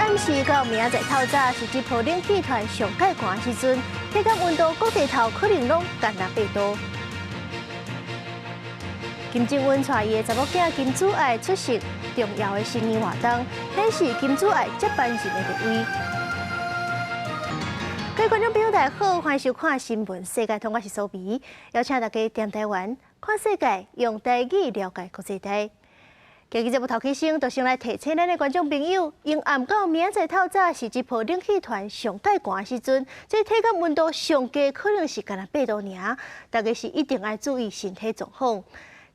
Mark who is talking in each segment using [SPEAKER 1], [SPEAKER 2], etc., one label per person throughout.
[SPEAKER 1] 暗時到明仔載透早是這波冷氣團上蓋寒時陣，體感溫度各地頭可能攏干焦8度。金正恩帶伊的查某囝金主愛出席重要的新年活動，顯示金主愛接班人的地位。各位觀眾朋友，大家好，歡迎收看新聞世界通，我是蘇比，邀請大家踮台灣看世界，用台語了解國際大。今日節目頭起先，就先來提醒咱的觀眾朋友，陰暗到明仔載透早是這波冷氣團上蓋寒時陣，這體感溫度上低可能是干焦8度爾，大家是一定愛注意身體狀況。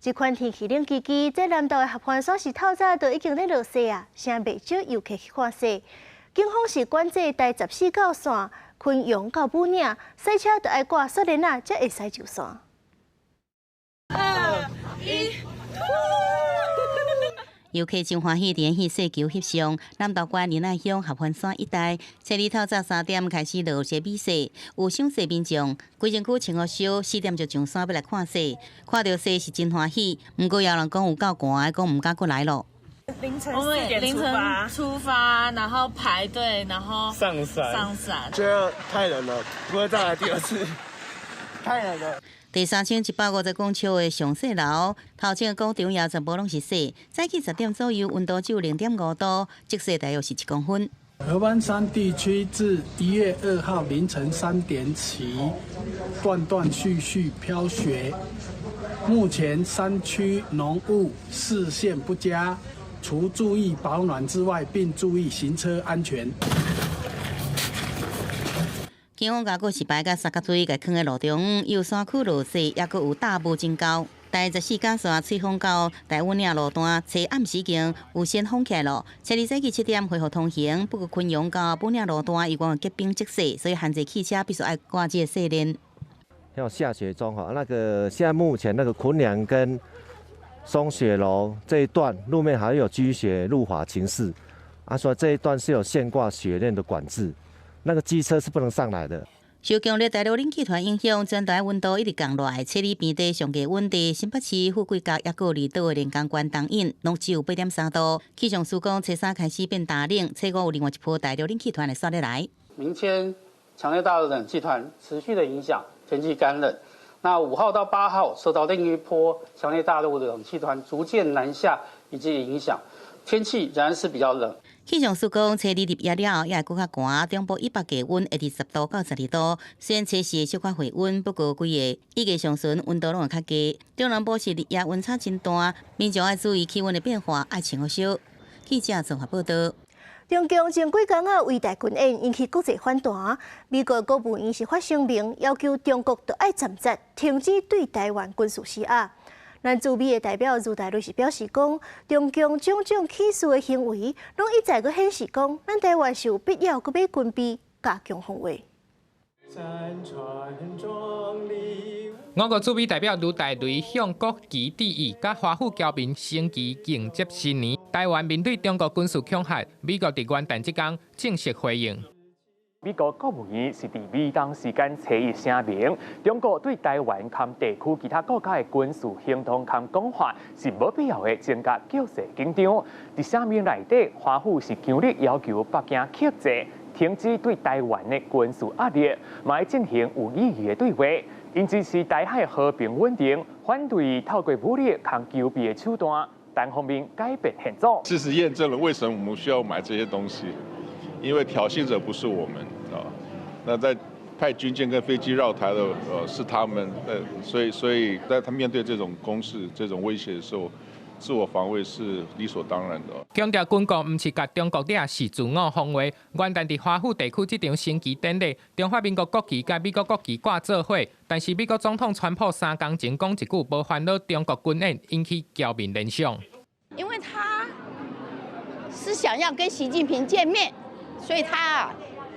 [SPEAKER 1] 這款天氣冷吱吱，在南投的合歡山是透早就已經咧落雪啊，誠袂少遊客去看雪。警方是管制台十四號線，昆陽到武嶺，駛車著愛掛雪鏈仔，才會使上山。
[SPEAKER 2] 二一。
[SPEAKER 3] 遊客真歡喜，佇咧翕雪球翕相。南投縣仁愛鄉合歡山一帶，初二透早3點開始落雪米雪，有賞雪民眾，規身軀穿予燒，4點就上山欲來看雪，看著雪是真歡喜。毋過有人講有夠寒，講毋敢閣來囉。
[SPEAKER 2] 凌晨4點
[SPEAKER 4] 凌晨出發，然後排隊，然後
[SPEAKER 5] 上山。
[SPEAKER 4] 上山。
[SPEAKER 5] 覺得太冷了，不會再來第二次。太冷了。
[SPEAKER 3] 佇3150公尺的上雪樓，頭前廣場也全部攏是雪。早起10點左右，溫度只有0.5度，積雪大約是1公分。
[SPEAKER 6] 合歡山地區自1月2號凌晨3點起，斷斷續續飄雪。目前山區濃霧，視線不佳，除注意保暖之外，並注意行車安全。
[SPEAKER 3] 警方共告示牌佮三角錐共囥佇路中，有山區落雪，抑閣有大霧警告。台十四甲線翠峰到大武嶺路段，初暗時間有先封起來囉。初二早起7點恢復通行，不過昆陽到武嶺路段猶原結冰積雪，所以限制汽車必須愛掛這個雪鏈。
[SPEAKER 7] 要下雪中吼，那個現在目前那個昆陽跟松雪樓這一段路面還有積雪路滑情勢，啊，所以這一段是有懸掛雪鏈的管制。那個機車是不能上來的。
[SPEAKER 3] 受強烈大陸冷氣團影響，全台溫度一直降落來。初二平地上低溫佇新北市富貴角，抑閣離島的連江縣東引，攏只有8.3度。氣象署講，初三開始變大冷，初五有另外一波大陸冷氣團會煞咧來。
[SPEAKER 8] 明天強烈大陸冷氣團持續的影響，天氣乾冷。那5號到8號受到另一波強烈大陸的冷氣團逐漸南下以及影響，天氣仍然是比較冷。
[SPEAKER 3] 氣象署講，初二入夜了後，也會閣較寒，中部以北低溫會佇10度到12度。雖然初四會小可回溫，不過規个1月上旬溫度攏會較低。中南部是日夜溫差真大，民眾愛注意氣溫的變化，愛穿好少。記者綜合報道。
[SPEAKER 1] 中共前幾工仔圍台軍演引起國際反彈，美國國務院是發聲明要求中國著愛暫時停止對台灣軍事施壓。咱駐美的代表盧大雷是表示講，中共種種起事的行為，攏一再閣顯示講，咱台灣是有必要閣買軍備加強防衛。
[SPEAKER 9] 我國駐美代表盧大雷向國旗致意，佮華府僑民升旗迎接新年。台灣面對中國軍事恐嚇，美國佇元旦這工正式回應。
[SPEAKER 10] 美國國務院是佇美東時間初一聲明，中國對台灣佮地區其他國家的軍事行動佮講話是無必要的增加局勢緊張。佇聲明內底，華府是強烈要求北京克制，停止對台灣的軍事壓力，嘛愛進行有意義的對話。𪜶支持台海和平穩定，反對透過武力佮求備的手段，單方面改變現狀。
[SPEAKER 11] 事實驗證了為什麼我們需要買這些東西。因為挑釁者不是我們啊，那在派軍艦跟飛機繞台的，是他們，所以在他面對這種攻勢、這種威脅的時候，自我防衛是理所當然的。
[SPEAKER 9] 強調軍購毋是共中國掠，是自我防衛。元旦佇華府地區這場升旗典禮，中華民國國旗佮美國國旗掛做伙，但是美國總統川普3工前講一句無煩惱中國軍演，引起僑民聯想。
[SPEAKER 12] 因為他是想要跟習近平見面。所以他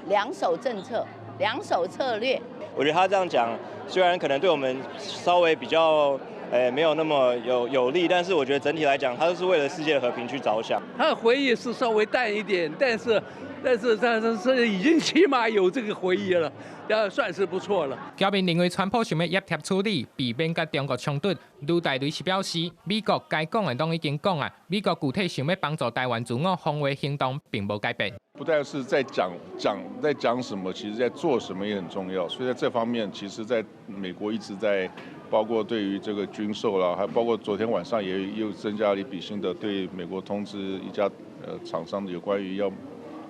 [SPEAKER 12] 兩手政策、兩手策略。
[SPEAKER 13] 我覺得他這樣講，雖然可能對我們稍微比較，沒有那麼有利，但是我覺得整體來講，他都是為了世界和平去着想。
[SPEAKER 14] 他的回憶是稍微淡一點，但是他是已經起碼有這個回憶了，要算是不錯了。
[SPEAKER 9] 僑民認為川普想欲挹貼處理，避免佮中國衝突。盧大雷是表示，美國該講的攏已經講啊，美國具體想欲幫助台灣自我防衛行動並無改變。
[SPEAKER 11] 不不但是在講講在講什麼，其實在做什麼也很重要。所以在這方面，其實在美國一直在，包括對於這個軍售啦，還包括昨天晚上也又增加了一筆新的對美國通知一家廠商有關於要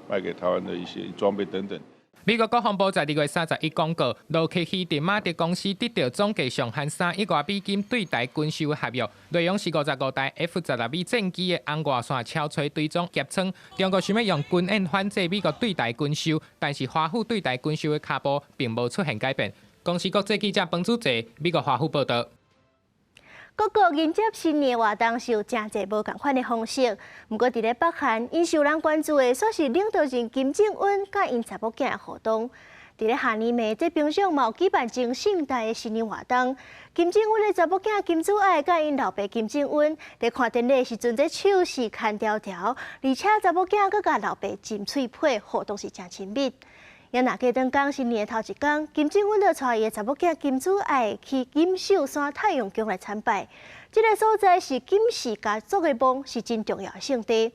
[SPEAKER 11] 賣給台灣的一些裝備等等。
[SPEAKER 9] 美國國防部在2月31公告，洛克希德馬丁公司得到總價上限3億外美金對台軍售的合約，內容是55台 F-16V 戰機的紅外線超吹追蹤夾艙。中國想欲用軍演反制美國對台軍售，但是華府對台軍售的跤步並無出現改變。公視國際記者彭祖哲，美國華府報道。
[SPEAKER 1] 各國迎接新年活動是有誠濟無仝款的方式，毋過佇咧北韓，𪜶受人關注的，煞是領導人金正恩佮𪜶查某囝的互動。佇咧下年暝，這平壤嘛有舉辦真盛大的新年活動。金正恩的查某囝金主愛佮𪜶老爸金正恩佇看典禮時陣，這手是牽牢牢，而且查某囝閣佮老爸真喙皮，互動是誠親密。也若過轉工新年的頭一工，金正恩就帶伊的查某囝金主愛去錦繡山太陽宮來參拜。這個所在是金氏家族的墓，是真重要的聖地。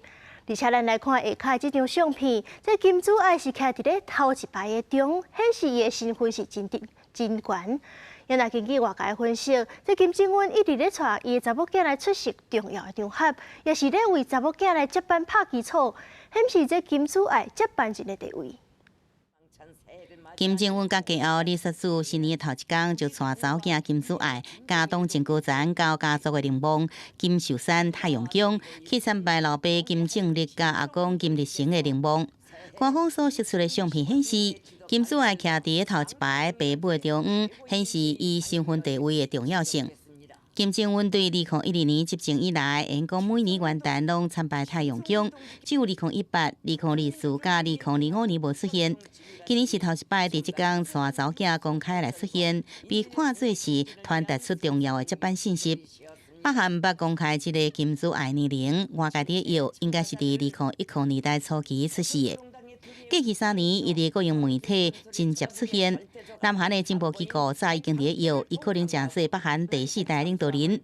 [SPEAKER 1] 而且咱來看下跤這張相片，這金主愛是徛佇咧頭一排的中，顯示伊的身份是真真懸。也若根據外界分析，這金正恩一直咧帶伊的查某囝來出席重要的場合，也是咧為查某囝來接班拍基礎，顯示這金主愛接班人的地位。
[SPEAKER 3] 金正恩佮繼後李雪主新年的頭一工就帶查某囝金主愛，佮黨政高層到家族的陵墓金秀山太陽宮去參拜老爸金正日佮阿公金日成的陵墓。官方所釋出的相片顯示，金主愛徛佇頭一排爸母的中央，顯示伊身份地位的重要性。金正恩對2012年執政以來，沿講每年元旦攏參拜太陽宮，只有2018、2024佮2025年無出現。今年是頭一擺佇這工帶查某囝公開來出現，被看做是傳達出重要的接班信息。北韓毋捌公開這个金主愛年齡，外界佇臆應該是佇2010年代初期出世的。過去3年，伊佇國營媒體真濟出現。南韓的情報機構早已經佇臆，伊可能成做北韓第四代領導人。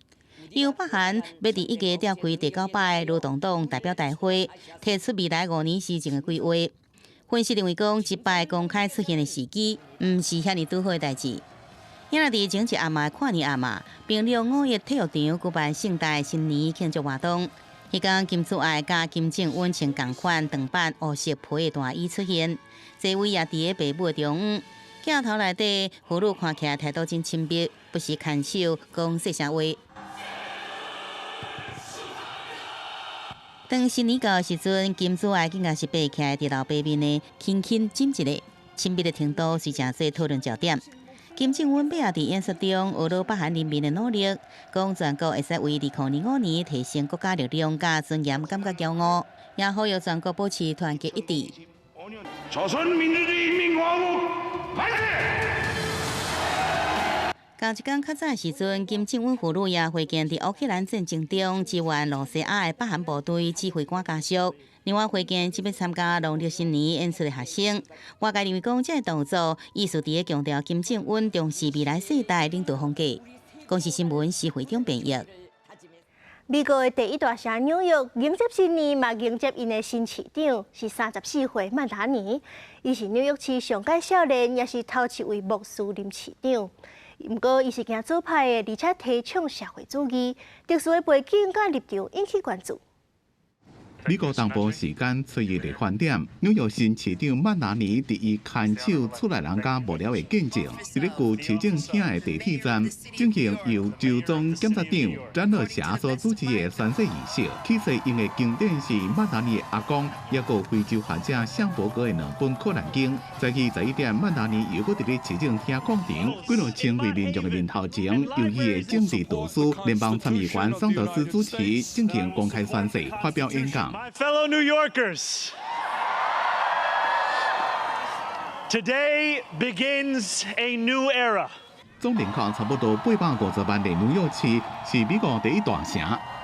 [SPEAKER 3] 由北韓欲佇1月召開第九擺勞動黨代表大會，提出未來5年施政的規劃。分析認為講，這擺公開出現的時機，毋是遐爾拄好的代誌。因為佇前一暗暝跨年暗暝，平壤五一體育場舉辦盛大新年慶祝活動。彼工金主愛佮金正恩穿仝款長版烏色皮的大衣出現，座位也佇咧爸母的中央。鏡頭內底，父女看起來態度真親密，不時牽手講細聲話。當新年到的時陣，金主愛竟然是爬起來佇老爸面的輕輕親一下，親密的程度是誠濟討論焦點。金正恩尾仔佇演說中，呵咾北韓人民的努力，講全國會使為2025年提升國家力量佮尊嚴感覺驕傲，也呼籲全國保持團結一致。
[SPEAKER 2] 朝鮮民主主義人民共和國萬歲！
[SPEAKER 3] 仝一工較早的時陣，金正恩父女也會見佇烏克蘭戰爭中支援露西亞的北韓部隊指揮官家屬。另外會見這欲參加農曆新年演出的學生。外界認為講，這个動作意思佇咧強調金正恩重視未來世代領導風格。公視新聞施惠中編譯。
[SPEAKER 1] 美國的第一大城紐約迎接新年，嘛迎接𪜶的新市長，是34歲曼達尼。伊是紐約市上蓋少年，也是頭一位穆斯林市長。毋過，伊是行左派的，而且提倡社會主義，特殊的背景佮立場引起關注。
[SPEAKER 15] 美國東部時間初一日飯點，紐約新市長曼達尼佇伊牽手厝內人佮幕僚的見證，佇咧舊市政廳的地鐵站進行由州總檢察長詹樂霞所主持的宣誓儀式。起誓用的經典是曼達尼的阿公，抑閣有非洲學者尚伯格的兩本可蘭經。早起11點，曼達尼又閣佇咧市政廳廣場，幾若千位民眾的面頭前，由伊的政治導師聯邦參議員桑德斯主持進行公開宣誓，發表演講。
[SPEAKER 2] My fellow New Yorkers, today begins a new era.
[SPEAKER 15] 總人口差不多850萬的紐約市是美國第一大城，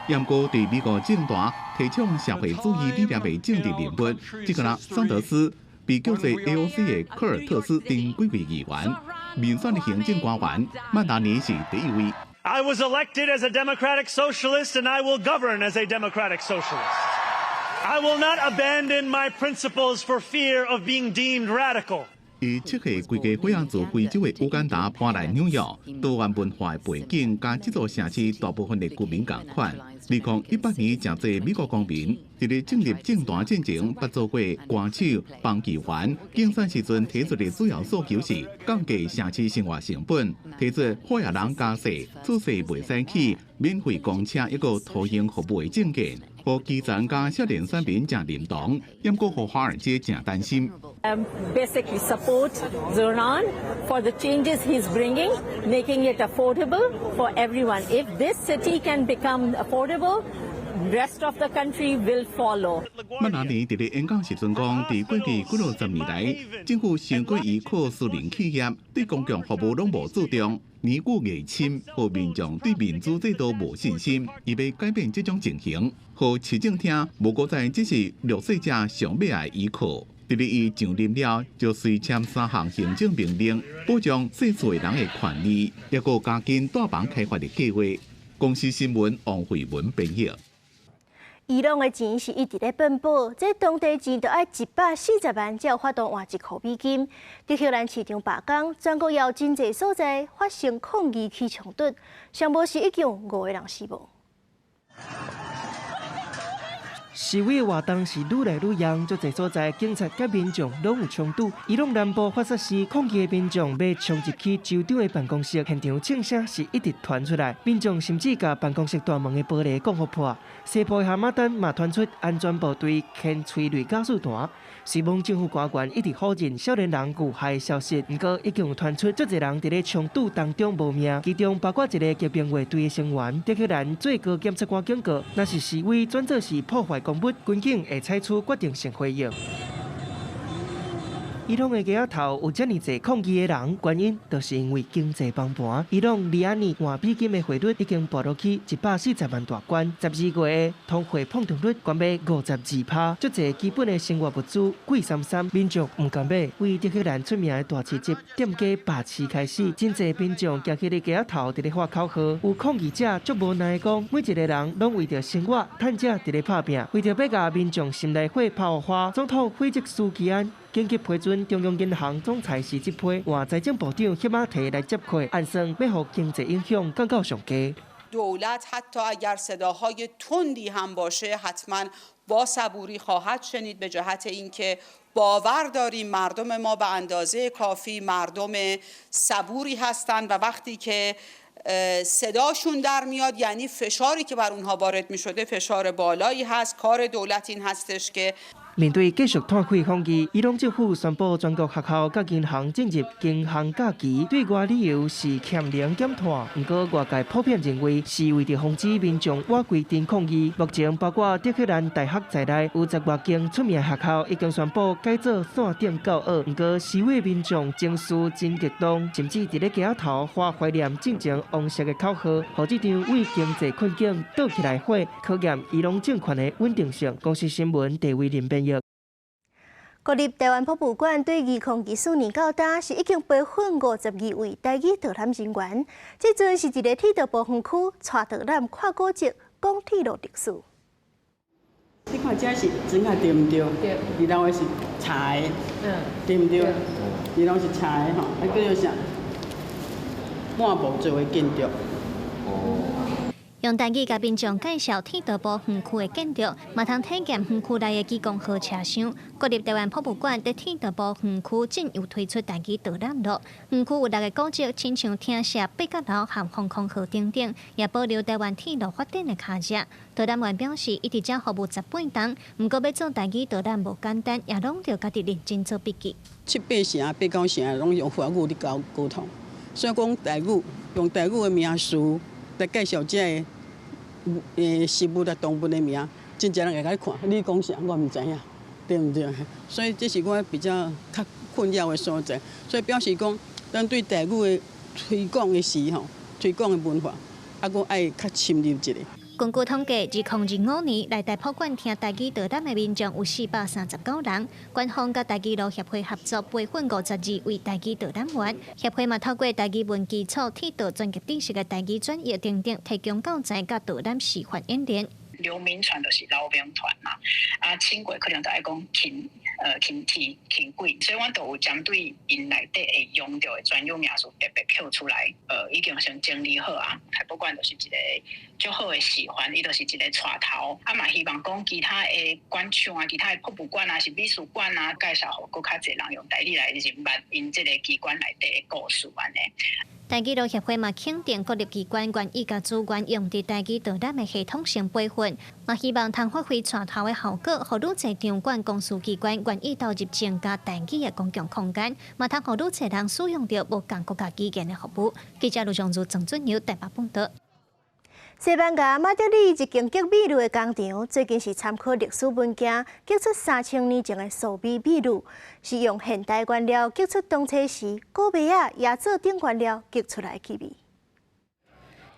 [SPEAKER 15] 毋過佇美國政壇提倡社會主義理念的政治人物，這個人桑德斯被叫做 AOC 的科爾特斯等幾位議員，民選的行政官員，曼達尼是第一位。
[SPEAKER 2] I was elected as a democratic socialist, and I will govern as a democratic socialist. I will not abandon my principles for fear of being deemed radical.
[SPEAKER 15] 伊七歲規家伙仔自非洲的烏干達搬來紐約，多元文化的背景，佮這座城市大部分的居民仝款。2018年，誠濟美國公民佇咧進入政壇進前，捌做過歌手、棒球員，競選時陣提出的主要訴求是降低城市生活成本，提出華裔人加稅、厝稅袂使起、免費公車抑閣托嬰服務的政見，予基層佮少年選民誠認同，毋過予華爾街誠擔心。
[SPEAKER 16] Basically support Zohran for the changes he's bringing, making it affordable for everyone. If this city can become affordable, rest of the country will follow.
[SPEAKER 15] 曼達尼佇咧演講時陣講，佇過去幾落十年來，政府傷過依靠私人企業，對公共服務攏無注重，年久日深，予民眾對民主制度無信心，伊欲改變這種情形，予市政廳無閣再只是弱勢者上尾的依靠。佇咧伊上任了，就隨簽三項行政命令，保障細厝的人的權利，抑閣加緊大房開發的計劃。公視新聞王慧文編譯。
[SPEAKER 1] 伊朗的錢是一直咧變薄，這當地錢著愛140萬才有法度換1箍美金。德黑蘭市長罷工，全國有真濟所在發生抗議起衝突，上無是已經有5個人死亡。
[SPEAKER 17] 示威活動是愈來愈嚴，足濟所在警察佮民眾攏有衝突。伊朗南部法薩市抗議的民眾欲衝入去州長的辦公室，現場槍聲是一直傳出來，民眾甚至共辦公室大門的玻璃摃予破。西部的哈馬丹嘛傳出安全部隊牽催淚膠子彈。雖罔政府官員一直否認少年人遇害的消息，毋過已經有傳出足濟人佇咧衝突當中無命，其中包括一個革命衛隊的成員。德黑蘭最高檢察官警告，若是示威轉做是破壞公物，軍警會採取決定性回應。伊朗的街仔頭有遮爾濟抗議的人，原因就是因為經濟崩盤。伊朗里亞爾換美金的匯率已經跋落去140萬大關，12月的通貨膨脹率懸欲52%，足濟基本的生活物資貴參參，民眾毋甘買。為德黑蘭出名的大市集店家罷市開始，真濟民眾行去咧街仔頭佇咧喊口號。有抗議者足無奈講，每一個人攏為著生活趁食佇咧拍拚，為著欲共民眾心內火拋花，總統費澤斯基安緊急批准中央銀行總裁辭職批，換財政部長赫馬提來接替，按算欲予經濟影響降到上低。
[SPEAKER 18] دولت حتی اگر صداهای تندی هم باشه حتما با صبوری خواهد شنید به جهت اینکه باور داریم مردم ما به اندازه کافی مردم صبوری هستند و وقتی که صداشون در میاد یعنی فشاری که بر اونها وارد می شده فشار بالایی هست. کار دولت این هستش که
[SPEAKER 17] 面對繼續湠氣抗議，伊朗政府宣布全國學校佮銀行進入銀行假期，對外理由是儉能減碳。毋過外界普遍認為是為著防止民眾倚規定抗議。目前包括德黑蘭大學在內，有十外間出名學校已經宣布改做線頂教學。毋過示威民眾情緒真激動，甚至佇咧街仔頭喊懷念戰前王室的口號，予這場為經濟困境倒起來火，考驗伊朗政權的穩定性。公視新聞地位林編譯。
[SPEAKER 1] 國立臺灣博物館對2024年到今是已經培訓52位台語導覽人員，這陣是佇咧鐵道部園區帶導覽看古蹟、講鐵路歷史。
[SPEAKER 19] 你看這是磚仔對毋對？對。二樓的是柴的，對毋對？二樓是柴的吼，啊叫做啥？半木做的建築。
[SPEAKER 20] 用台語共民眾介紹鐵道部園區的建築，嘛通體驗園區內的機動號車廂。國立臺灣博物館佇鐵道部園區正有推出台語導覽路，園區有六个古蹟，親像廳舍、八角樓和防空壕等等，也保留臺灣鐵路發展的跤跡。導覽員表示，伊佇遮服務18冬，毋過欲做台語導覽無簡單，也攏著家己認真做筆記。
[SPEAKER 19] 七八成、八九成攏用法語咧溝溝通，所以講台語用台語的名詞來介紹這个食物啊、動物的名，真濟人會共你看，你講啥我毋知影，對毋對？所以這是我比較較困擾的所在。所以表示講，咱對台語的推廣的時吼，推廣的文化，猶閣愛較深入一下。
[SPEAKER 20] 根據統計，2025年來台博館聽台語導覽的民眾有439人。館方佮台語路協會合作，培訓52位台語導覽員。協會嘛透過台語文基礎、鐵道專業知識的台語轉譯等等，提供教材佮導覽示範演練。
[SPEAKER 21] 劉銘傳就是劉銘傳嘛，啊，輕軌可能就愛講輕鐵輕軌，所以阮都有針對𪜶內底會用著的專有名詞特別抾出來，已經先整理好啊。台博館就是一个足好的示範，伊就是一个帶頭，啊嘛希望講其他的館場啊、其他的博物館啊、是美術館啊，介紹予閣較濟人用台語來認捌𪜶這个機關內底的故事按呢。
[SPEAKER 20] 台語路協會嘛肯定國立機關願意共資源用佇台語導覽的系統性培訓，嘛希望通發揮帶頭的效果，予愈濟場館公司機關願意投入增加台語的公共空間，嘛通予愈濟人使用著無仝國家語言的服務。記者盧尚如、鄭俊友台北報導。
[SPEAKER 1] 西班牙馬德里一間極美女的工廠，最近是參考歷史文件，激出3000年前的蘇美秘魯，是用現代原料激出當初時古麥仔、椰棗等原料激出來氣味。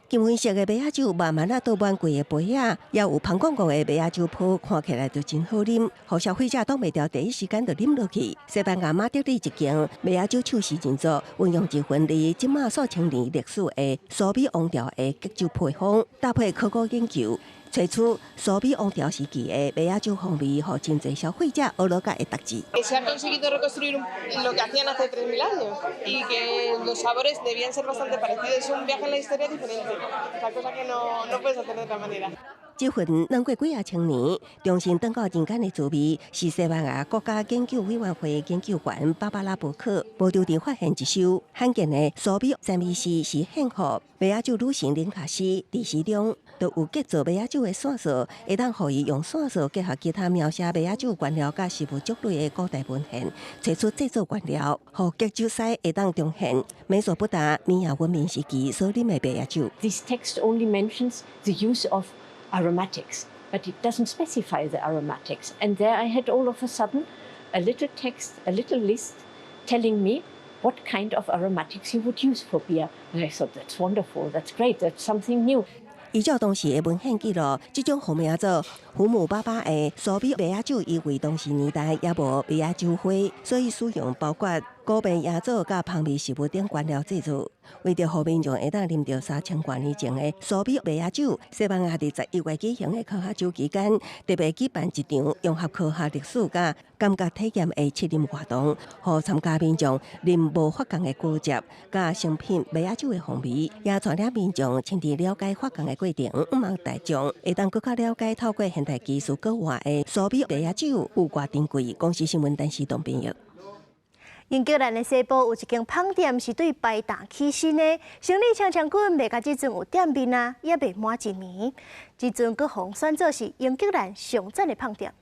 [SPEAKER 22] 金粉色的麥仔酒，慢慢仔倒滿規个杯仔，也有芳廣廣的麥仔酒泡，看起來就真好啉，予消費者擋袂牢，第一時間就啉落去。西班牙馬德里一間麥仔酒廠試真做，運用一份離這馬數千年歷史的蘇美王朝的激酒配方，搭配考古研究，揣出蘇美王朝時期的麥仔酒風味，予真濟消費者學落甲會值錢。
[SPEAKER 23] Se ha conseguido reconstruir lo que hacían hace 3000 años y que los sabores debían ser bastante parecidos. Es un viaje en la historia diferente, la cosa que no puedes hacer de otra manera.
[SPEAKER 22] 這份攏過幾仔千年，重新轉到人間的滋味，是西班牙國家研究委員會研究員芭芭拉伯克無丟佇發現一首罕見的蘇美讚美詩，是獻予麥仔酒女神林卡斯。佇詩中就有製造麥仔酒的線索，會當予伊用線索結合其他描寫麥仔酒原料佮食物種類的古代文獻，揣出製作原料，予激酒師會當重現美索不達米亞文明時期所啉的麥仔酒。
[SPEAKER 24] This text only mentions the use of aromatics, but it doesn't specify the aromatics. And there I had all of a sudden a little text, a little list telling me what kind of aromatics you would use for beer. And I thought, that's wonderful, that's great, that's something new.
[SPEAKER 22] 依照當時的文獻記錄，這種號名做胡姆巴巴的蘇美麥仔酒，因為當時年代猶無麥仔酒花，所以使用包括古麥、椰棗佮芳味食物等原料製作。為著予民眾會當啉著3000多年前的蘇美麥仔酒，西班牙佇11月舉行的科學酒期間，特別舉辦一場融合科學歷史佮感覺體驗的試啉活動，予參加民眾啉無法仝的果汁佮成品麥仔酒的風味，也帶領民眾親自了解發酵的過程，向望大眾會當閣較了解透過現代技術閣活的蘇美麥仔酒有偌珍貴。公視新聞陳時東編譯。
[SPEAKER 1] 英格蘭的西部有一間麭店是對排檔起身的，生理槍槍棍賣到這陣有店面啊，猶未滿一年，這陣閣予選做是英格蘭上讚的麭店。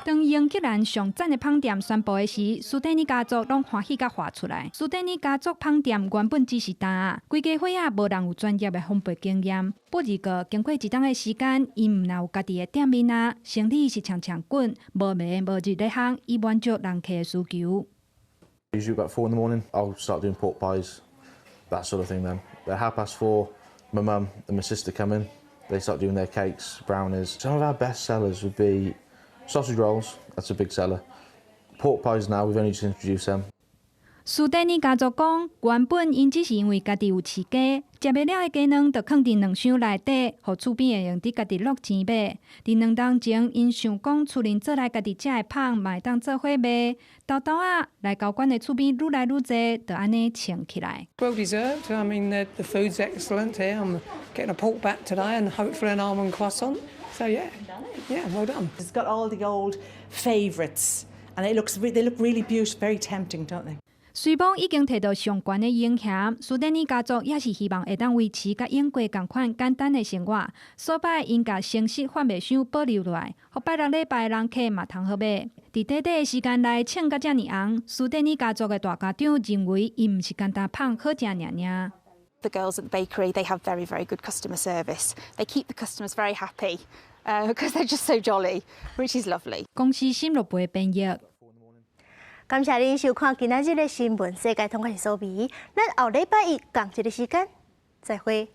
[SPEAKER 25] 當英格蘭上讚的麭店宣布的時，蘇丹尼家族攏歡喜甲喊出來。蘇丹尼家族麭店原本只是擔仔，規家伙仔無人有專業的烘焙經驗。不過經過一冬的時間，𪜶毋但有家己的店面仔，生理是槍槍滾，無暝無日咧烘，以滿足人客的需求。
[SPEAKER 26] Usually about 4 in the morning, I'll start doing pork pies, that sort of thing. Then at 4:30, my mum and my sister come in. They start doing their cakes, brownies. Some of our best sellers would be sausage rolls, that's a big seller. Pork pies now, we've only just introduced them.
[SPEAKER 25] 蘇丹尼家族講，原本𪜶只是因為家己有飼雞，食袂了的雞卵就囥佇卵箱內底，予厝邊的用得家己落錢買。佇2冬前，𪜶想講厝裡做來家己食的麭，嘛會當做伙賣。沓沓仔來交關的厝邊愈來愈濟，就按呢穿起來。
[SPEAKER 27] Well deserved. I mean, the food's excellent here. I'm getting a pork bat today and hopefully an almond croissant. So yeah, well done.
[SPEAKER 28] It's got all the old favourites, and they look really beautiful, very tempting, don't they?
[SPEAKER 25] 雖罔已經提到上懸的榮銜，蘇丹尼家族也是希望會當維持佮英國仝款簡單的生活。所擺𪜶共誠實販賣箱保留落來，予拜六禮拜的人客嘛通好買。佇短短的時間內衝甲遮爾紅，蘇丹尼家族的大家長認為，𪜶毋是干焦麭好食爾爾。
[SPEAKER 29] The girls at the bakery, they have very, very good customer service. They keep the customers very happy because they're just so jolly, which is lovely.
[SPEAKER 25] 公視新聞部編譯。
[SPEAKER 1] 感謝您收看今仔日的新聞世界通，我是蘇美。咱後禮拜一仝一个時間再會。